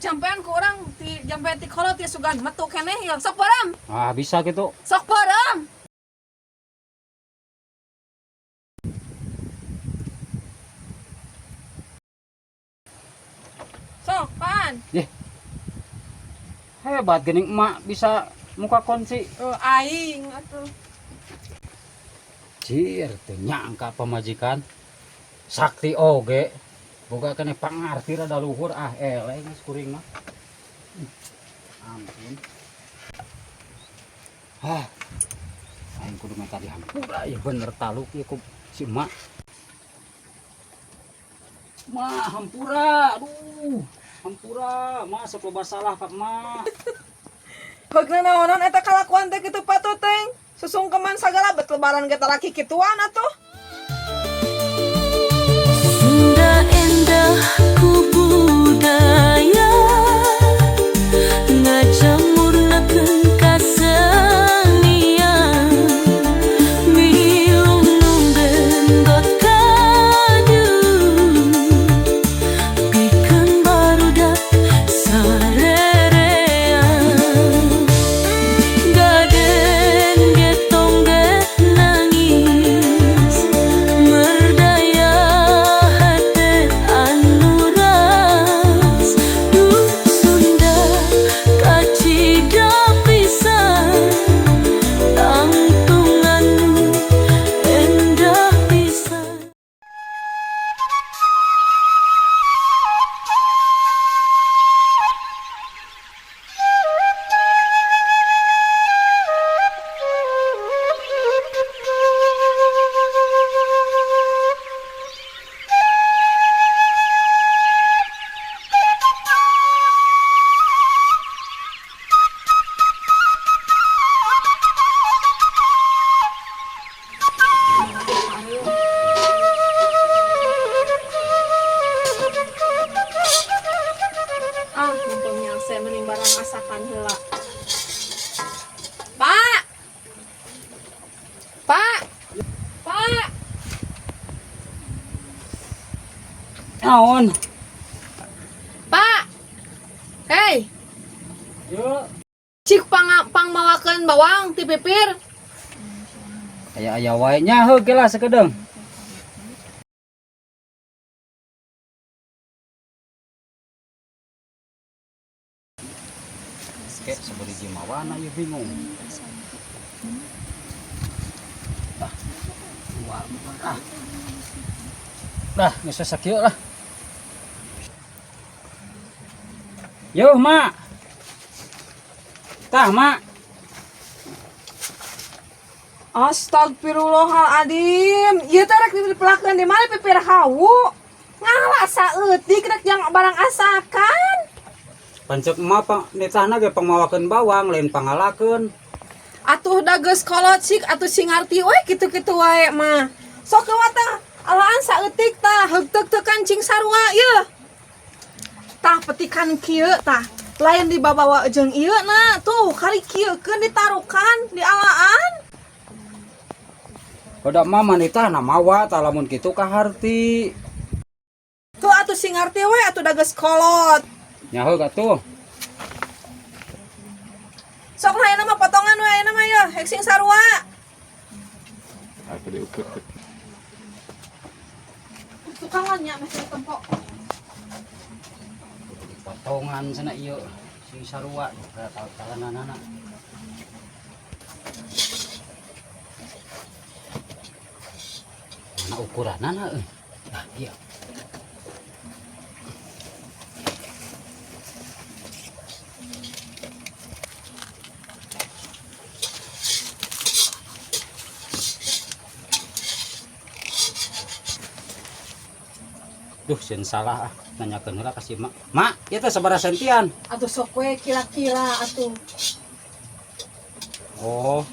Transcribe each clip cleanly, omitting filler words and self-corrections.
Dicampean ku urang ti jampe ti kolot ya sugan metu keneh ya. Sok param. Ah, bisa gitu. Sok param. Sok, pan. Yeh. Hebat geuning emak bisa muka kunci. Oh, aing atuh. Jir, teu nyangka pamajikan. Sakti oge. Boga keneh pangarti rada luhur ah eleh geus kuring mah. Ampun. Hah. Aing kudu minta dihampura ya bener taluk ieu ku si emak. Ma hampura, aduh. Hampura, ma sok loba salah ka emak. Heugna naonan eta kalakuan teh kitu patut teng. Susungkeman sagala bet lebaran ge talaki kituan atuh. Sunda endah ku budaya ngajamurnakeun kasenian milung nu gendot kadu pikeun barudak sarerean gaden ge tong nangis merdaya hate anu ras duh Sunda kacida pisan tangtungan endah pisan. Ah, mumpung nyalse mending barang masakan heula. Pak. Pak. Pak. Naon? Pak. Hei, Yuk. Cik pang pangmawakeun bawang ti pipir. Aya aya wae nya heuh ge lah sakedeung. Kek sabari mawana ieu bingung. Ah, dua, ah. Dah, geus sakieu lah. Yo, Mak. Tah, Mak. Astagfirullahaladzim. Ieu teh rek dipelakeun di mana pipir hawu? Ngala saeutik rek jang barang asakan. Pancek emak pang nitahna ge pangmawakeun bawang lain pangalakeun. Atuh da geus kolot sik atuh sing ngarti we kitu-kitu wae mah. Sok kewa tah alaan saeutik tah heug teuk-teukan cing sarua ieu. Tah petikan kieu tah lain dibabawa jeung ieu na tuh kari kieukeun ditarukan di alaan. Kodak mah manitahna mawa tah lamun kitu kaharti. Tuh atuh sing ngarti we atuh da geus kolot. Nya heug atuh. Sok lah ayeuna mah potongan we ayeuna mah yeuh hek sing sarua. Aku diukur. Tukangan nya meh tempo. Potongan cenah ieu sing sarua ka talananana. Mana ukuranana euy? Nah, ieu. Duh, sieun salah ah, nanyakeun heula ka si Mak. Mak, ieu teh sabaraha sentian? Atuh sok we kira-kira atuh. Oh.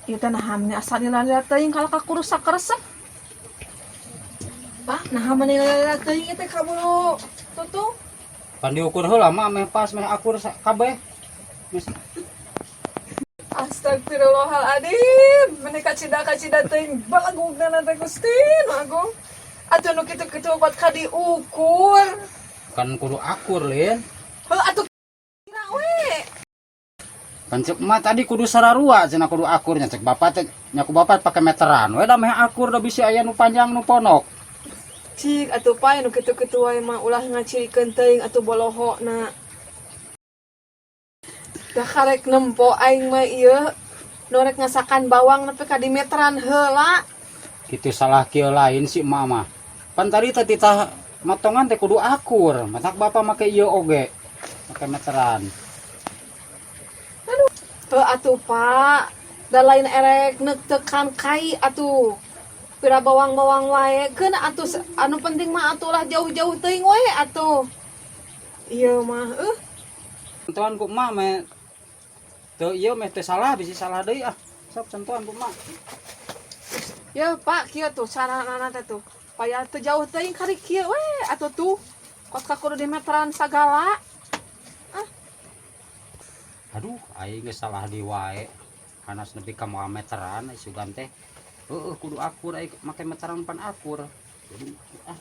Ieu teh naha meni asa lila-lila teuing kalau ka kurusak keresek. Pak, naha meni lila-lila teuing ieu teh kaburu tutung. Pan diukur heula mah meh pas meh akur kabeh. Astagfirullahaladzim, meni kacida-kacida teuing balagugna teh Gusti nu agung. Atuh nu kitu-kitu kuat ka diukur. Kan kudu akur, Lin. Heuh atuh kira we. Kan cek emak tadi kudu sararua cenah kudu akurnya cek bapak teh nya ku bapak pake meteran we da meh akur da bisi aya nu panjang nu ponok. Cik atuh pae nu kitu-kitu wae mah ulah ngacirikeun teuing atuh bolohona. Da karek nempo aing mah ieu nu rek ngasakan bawang nepi ka dimeteran heula. Kitu salah kieu lain si emak mah. Pan tadi teh titah motongan teh kudu akur, matak bapak make ieu oge make meteran. Heuh atuh Pak, da lain erek neuktekan kai atuh. Pira bawang-bawang wae keun atuh anu penting mah atuh lah jauh-jauh teuing we atuh. Ieu mah Contohan ku emak meh teu ieu meh teu salah bisi salah deui ah. Sok contohan ku emak. Ya Pak, kieu tuh carana teh tuh. Paya teu jauh teuing kari kieu we atuh tuh. Kos ka kudu dimeteran sagala. Aduh, aing geus salah di wae. Hanas nepi ka moal meteran ai sugan teh. Heueuh kudu akur ai make meteran pan akur. Jadi ah.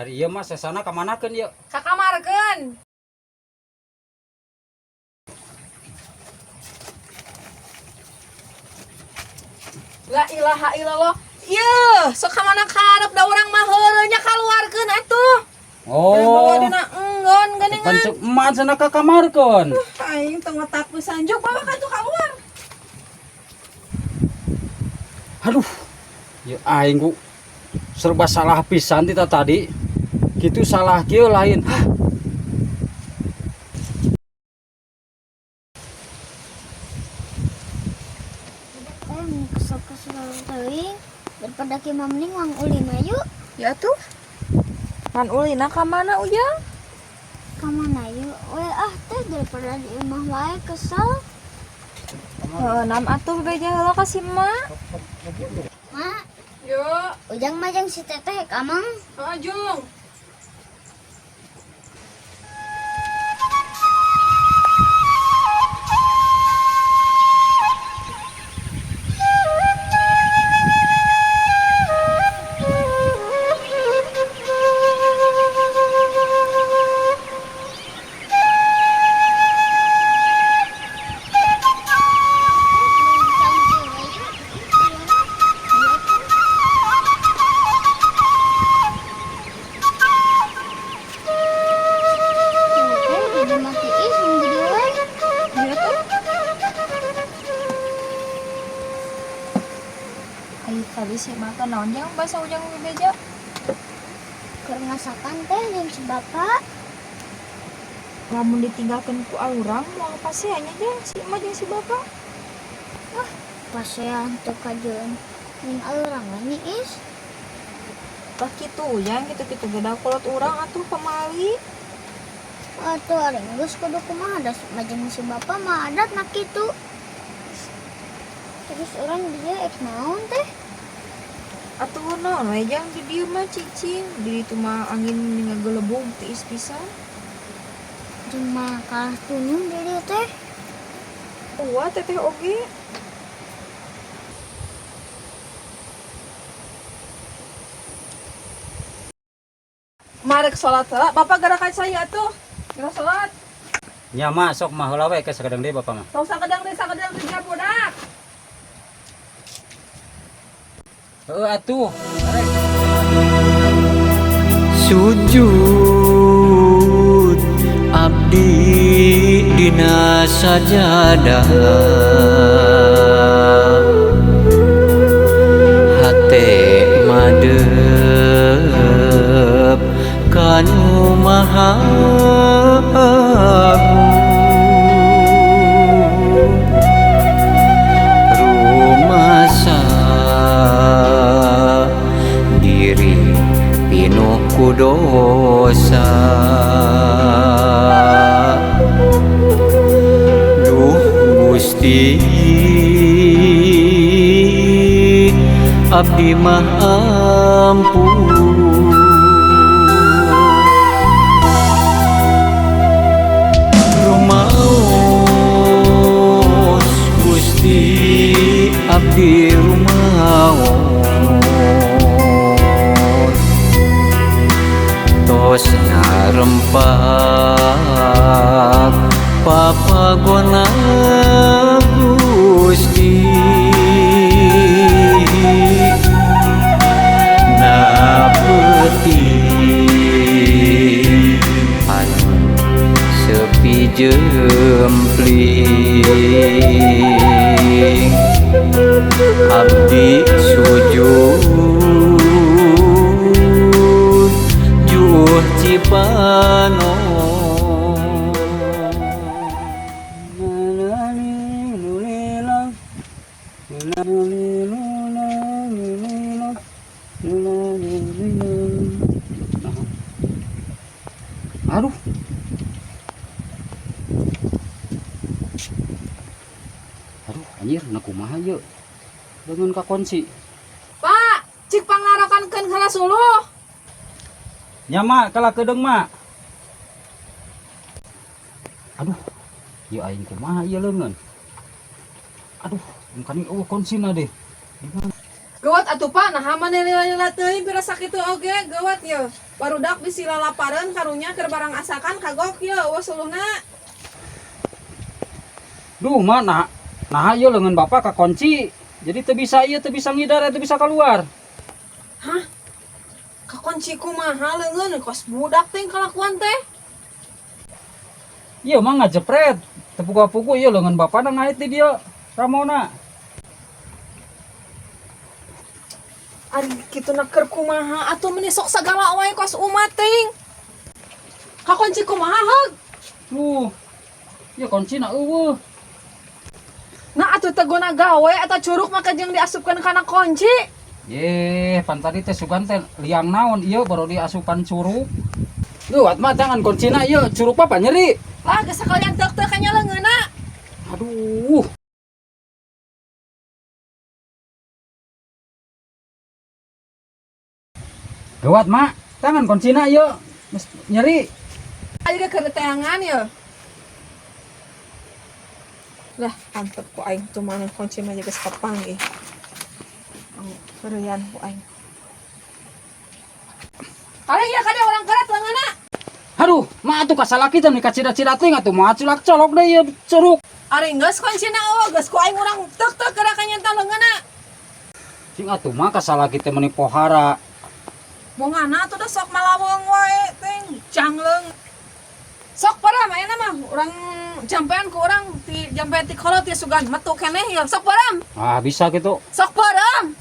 Ari ieu mah sesana ka manakeun ieu? Ka kamarkeun. La ilaha illallah. Ieu, sok ka mana karep da urang mah heureuh nya kaluarkeun atuh. Oh. Bawa dina enggon geuningan. Pan cek emak cenah ka kamarkeun. Aing teu ngotak pisan juk bawa ka tuh keluar. Aduh. Ya aing ku serba salah pisan ti tadi. Kitu salah kieu lain. Hah. Kesel-kesel teuing daripada kieu mah mending wang ulin we yuk. Ya tuh. Pan ulina ka mana Ujang? Ka mana yuk we ah teh daripada di imah wae kesel. Heuh, nam atuh bebeja heula ka si emak. Mak, Yo, Ujang mah jeung si teteh ka mang. heeh Jung. Teh mati ih gede we. Iya tuh. Ai tadi si emak teh naon jang basa Ujang bebeja? Keur ngasakan teh jeung si bapak. Lamun ditinggalkeun ku urang moal pasean nya jang si emak jeung si bapak. Pasean teu kajeun ning alurang we nih is. Tah kitu Ujang kitu-kitu ge da kolot urang atuh pamali. Atuh ari geus kudu kumaha da majeng si bapak mah adat na kitu. Terus urang di dieu ek naon teh? Atuh naon we jang di dieu mah cicing, di ditu mah angin ngagelebug tiis pisan. Jeung mah kalah tunjung di dieu teh. Wah teteh oge. Marek salat heula, Bapak gerakan saya atuh. Gerak salat. Nya mah sok mah heula we ke sakedeng deui bapak mah. Tong sakedang deui budak. Heueuh atuh. Arek. Sujud abdi dina sajadah hate madep kanu maha agung rumasa diri pinuh ku dosa duh Gusti. Gusti, abdi mah ampun. Rumaos Gusti, abdi rumaos, tos ngarempak papagona Gusti, na peuting anu sepi jempling, abdi sujud juh Cipanon. Aduh. Aduh, anjir, na kumaha ieu? Leungeun kakunci. Pak, cik panglarokankeun heula suluh. Nya Mak, kalah kedeung Mak. Aduh, ieu aing kumaha ieu leungeun? Aduh, mungkin euweuh kuncina deh. Gawat atuh Pak, naha maneh lila-lila teuing pira sakitu oge, gawat ye. Barudak bisi lalapareun karunya keur barang asakan kagok ye, euweuh suluhna. Duh, Mak, nah ieu leungeun bapak kakunci. Jadi teu bisa ieu, teu bisa ngidar, teu bisa keluar. Hah? Kakunci kumaha leungeun kos budak teh kalakuan teh? Ieu mah ngajepret. Teu pugu-pugu ieu leungeun bapak na ngait di dieu ramona. Ari kitu na keur kumaha atuh meuni sok sagala wae kos umat ting. Kakunci kumaha heug? Duh. Ieu kuncina euweuh. Nah atuh teu guna gawe eta curug maka jeung diasupkeun kana kunci. Ye, pan tadi teh sugan teh liang naon ieu baru diasupan curug. Leuwat mah jangan kuncina ieu curug apa nyeri. Lah geus sakalian teuk-teuk nya leungeunna. Aduh. Gawat mak, tangan kuncina ieu geus nyeri. Ayo ge keur teangan ye. Lah, antep ku aing tuh mana kunci mah geus kapanggih. Berian ku aing. Paling ya kada orang keret leungeunna. Aduh, mak atuh kasalaki teh nih kacida-cida teuing atuh mah culak colok deh ieu curug. Ari geus kuncina eueuh geus ku aing urang teuk-teuk gerakan nyenta leungeunna. Cing atuh mah kasalaki teh meuni pohara. Bongana atuh da sok malaweng wae ting jangleung. Sok param ayeuna mah urang jampean ku urang ti jampean ti kolot ti sugan metu keneh ya sok param. Ah, bisa gitu. Sok param.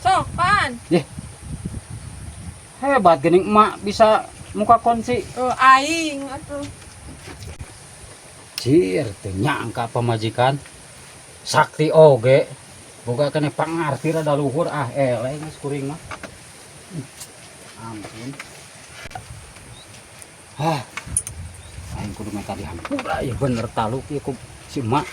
Sok pan. Yeh. Hebat geuning emak bisa muka kunci. Oh, aing atuh. Cir teu nyangka pamajikan. Sakti oge. Boga keneh pangarti rada luhur ah eleh geus kuring mah. Ampun. Hah. Aing kudu minta dihampura ya bener taluk ieu ku si emak.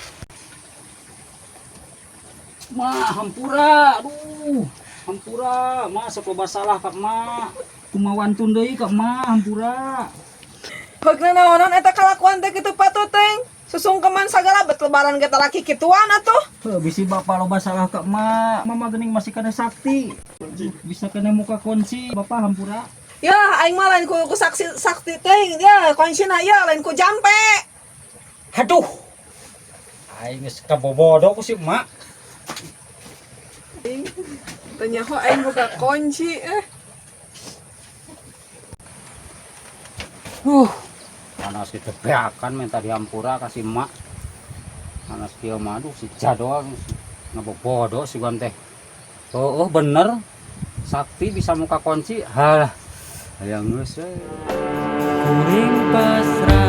Mak hampura, aduh. Hampura, mak sok loba salah ka emak. Kumaha wantun deui ka emak hampura. Heugna naonan eta kalakuan teh kitu patut teh. Susungkeman sagala bet lebaran ge talaki kituan atuh. Heuh, bisi bapak loba salah ka emak. Mama geuning masih kana sakti. Bisa kena muka kunci, bapak hampura. Ya, aing mah lain ku saksi sakti teh, ya kuncina ya lain ku jampe. Aduh. Aing geus kabobodo ku si emak. Teu nyaho aing buka kunci eh. Panas gitu beakan minta dihampura kasih emak. Panas kieu mah aduh si jadoa ngabobodo si gua teh. Oh, oh bener. Sakti bisa muka kunci. Halah. Hayang geus we. Kuring pasrah.